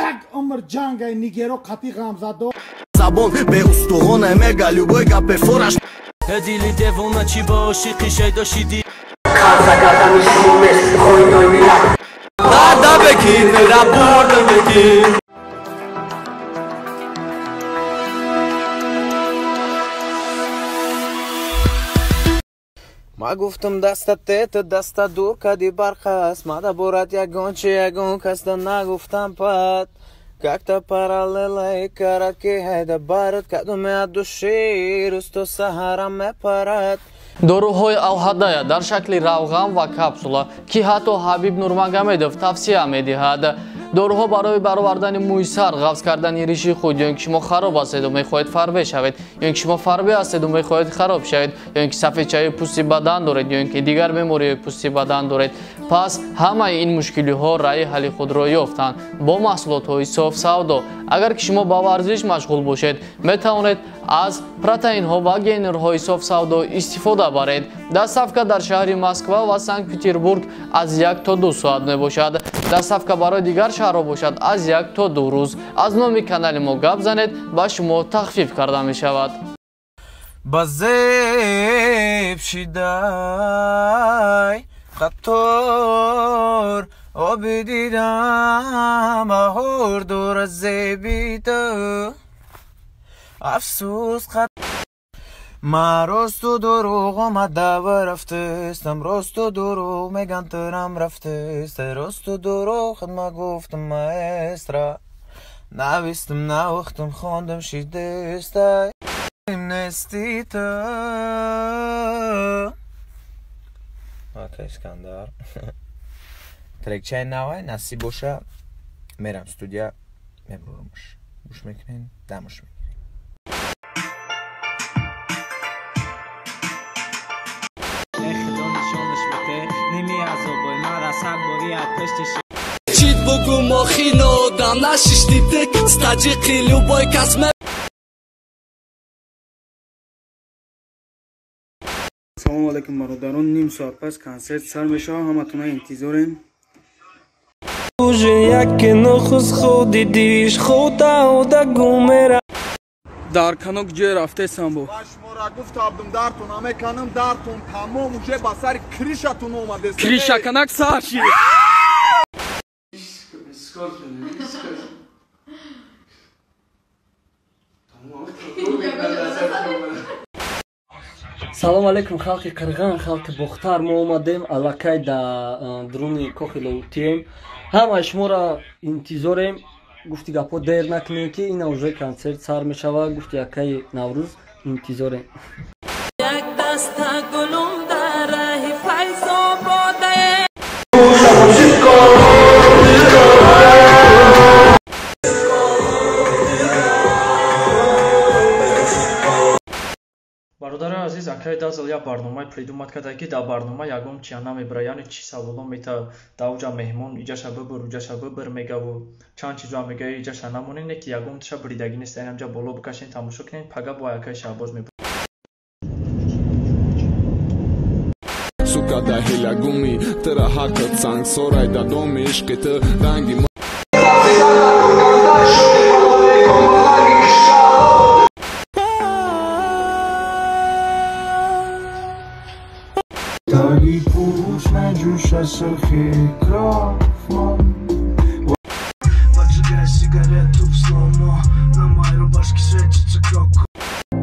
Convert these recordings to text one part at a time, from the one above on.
Як умр ҷангай нигеро қати ғамзадо. Забон бе устухона мега любой гапе фораш. Дили девона чӣ ба ошиқи шайдо шидӣ. Қарза гардани шумо нест хоинои миллат. Рада бекин, рабурда бекин. Ма гуфтам дастат это даста дур кади барқ аст. Мада борад ягон чи ягон касда нагуфтам пад. Как-то параллела и караки ҳайда барад кадуме от души рӯз то саҳара мепарад. Доруҳои Алҳадая дар шакли равған ва капсула, ки ҳатто Ҳабиб Нурмагомедов тавсия медиҳад. Доруҳо барои баровардани мӯи сар, ғафз кардани риши худ, ё ин ки шумо хароб ҳастеду мехоҳед фарбе шавед, ё ин ки шумо фарбе ҳастеду мехоҳед хароб шавед, ё ин ки сафедчаи пӯсти бадан доред, ё ин ки дигар бемориҳои пӯсти бадан доред. Пас ҳамаи ин мушкилиҳо раъи ҳалли худро ёфтанд бо маҳсулотҳои соф савдо. Агар ки шумо ба варзиш машғул бошед, метавонед аз протеинҳо ва генерҳои соф савдо истифода баред. Доставка дар шаҳри Москва ва Санкт-Петербург аз 1 то 2 соат мебошад. Доставка барои дигар шаҳрҳо бошад аз 1 то 2 рӯз. Аз номи канали мо гап занед, ба шумо тахфиф карда мешавад. Ба зеб шидай қатор оби дидам баҳор дур аз зеби ту. Афсӯс ма росту дурӯғ омада ва рафтестам, росту дурӯғ меган тирам рафтест. Росту дурӯғ хидма гуфтам маэстро, навистам навохтам хондам шидеста нести ту. Ака Искандар. Трекчаи навай насиб боша, мерам студия, мебурумш. Гӯш мекунем, дамш мекунем. Чит бугу мохино дам нашишти тик стаҷиқи любой кас ме. Салому алайкум бародарон, ним соат пас консерт сар мешавад, ҳаматона интизорем. Уже яке нухус худ дидиш худа уда гумера. Дар канок ҷой рафтесам бо. Ба шумора гуфтабдум дартон амеканам дартон тамом уже ба сари кришатон омадест. Криша канак сар шид. Салом алейкум халқи Қирған, халқи Бохтар. Мо омадем аллакай да дуруни кохи Лоутием. Ҳамаи шуморо интизорем. Гуфти гапҳо дер накунем, ки ина уже консерт сар мешавад. Гуфти акаи Наврӯз интизорем. Як даста гулум дар раҳи Файзободе. Бародарои азиз, акаи Дазл як барномаи придумат карда, ки дар барнома ягон чия намебара, яъне чӣ саволо мета дар уҷа меҳмон иҷаша бибир, уҷаша бибир мегаву чанд чизоа мега, иҷаша намонед, не ки ягон тиша бридагӣ нест. Айнамҷа боло бикашен, тамошо кунед, пага бо акаи Шаҳбоз мебурад. Сука да хиля гуми, тра хакът санг, сорай да доми, ишқи ту ранги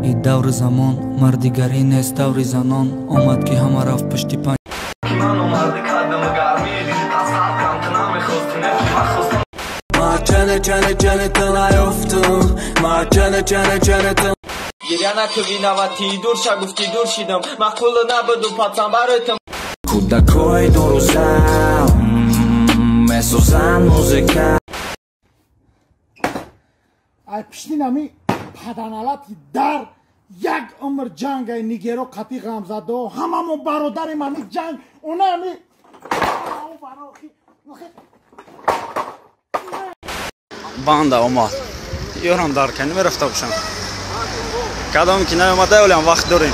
И даври замон мардигарӣ нест, даври занон омад, ки ҳама рафт пушти панҷ. Гиря накӯ навати дур ша, гуфти дур шидам, маъқул набуду пацан барои ту. Кӯдакҳои дурӯза месозанд музыка. Ай пишти нами паданалати дар як умр ҷангай нигеро қати ғамзадо. Ҳамамо бародарем, ами ҷанг она ами банда омад. Ёрам дар кани мерафта бошам. Кадом ки наомада, олям вақт дорем.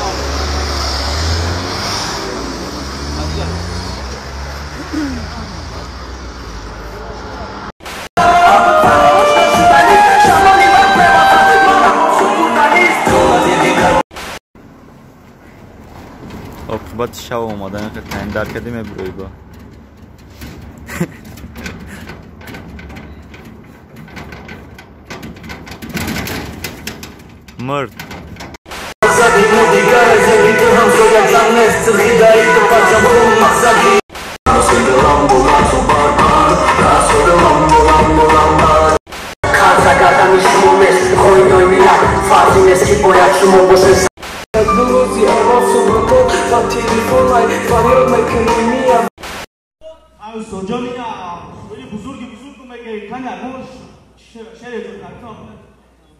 Навбати шав омадан дар кади мебурӯй ба. Мурд.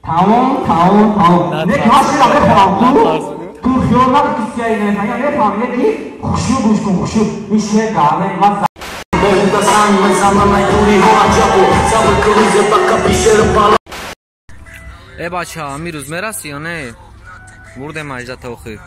Тамом, тамом, тамом. Не каши ра мехонам ту. Ту хиёл накун ки сиёи нефаҳмӣ, мефаҳмӣ ки хушрӯ гӯш кун, хушрӯ. Ин шеър гарме ман. Э бача, ҳамин рӯз мерасӣ ё не? Бурдем маҷда то охир.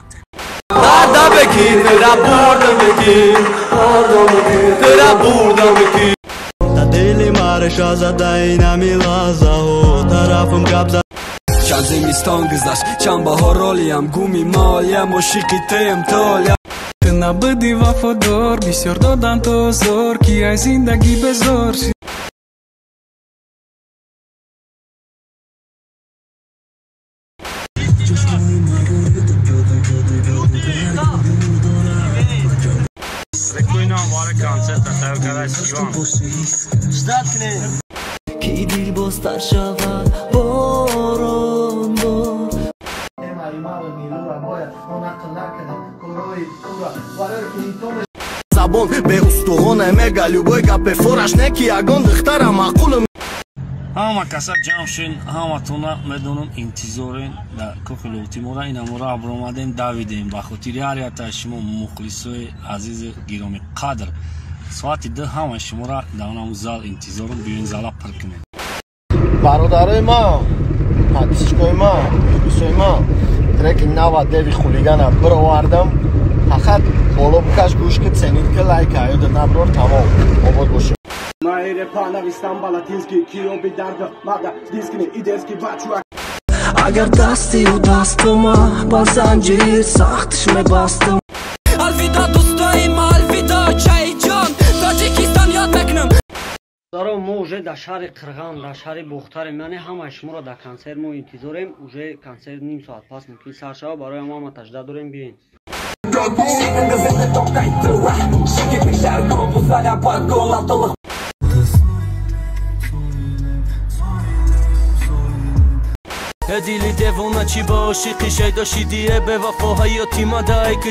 Чанд зимистон гузашт, чанд баҳор ролиям, гуми молиям, ошиқи туям толям. Ту набуди вафодор, бисёр додан то озор, ки ай зиндагӣ безор. Ки дилбозтар шавад борон бор. Забон бе устухона мега любой гапе фораш не ки ягон духтара маъқулм. Ҳама каса ҷамъ шин, ҳаматона медонам интизорен дар кохи Лоҳутимора. Инамора абромадем, давидем ба хотири ҳар яктаи шумо мухлисои азизи гиромӣ қадр. Соати 2 ҳамаи шуморо дар онам зал интизорам, биёин зала пур кунед. Бародарои ман, подписчикои ман, мухлисои ман, треки нава деви хулигана бировардам. Фақат боло бикаш, гӯш ки, ценит ки, лайк аёда наброр, тамом. Обод бошед. Агар дастию дастума ба занҷир сахтш мебастам. Алвида дӯстои ма, алвида чайҷон, Тоҷикистон ёд мекунам. Даро мо уже дар шаҳри Қирған, дар шаҳри Бохтарем, яъне ҳамаи шуморо дар консерт мо интизорем. Уже консерт ним соат пас мумкин сар шавад, барои ҳама ҳама тажда дорем, биёен. Дили девона чӣ ба ошиқи шайдо шидие бевафо ҳаёти ма дай ки.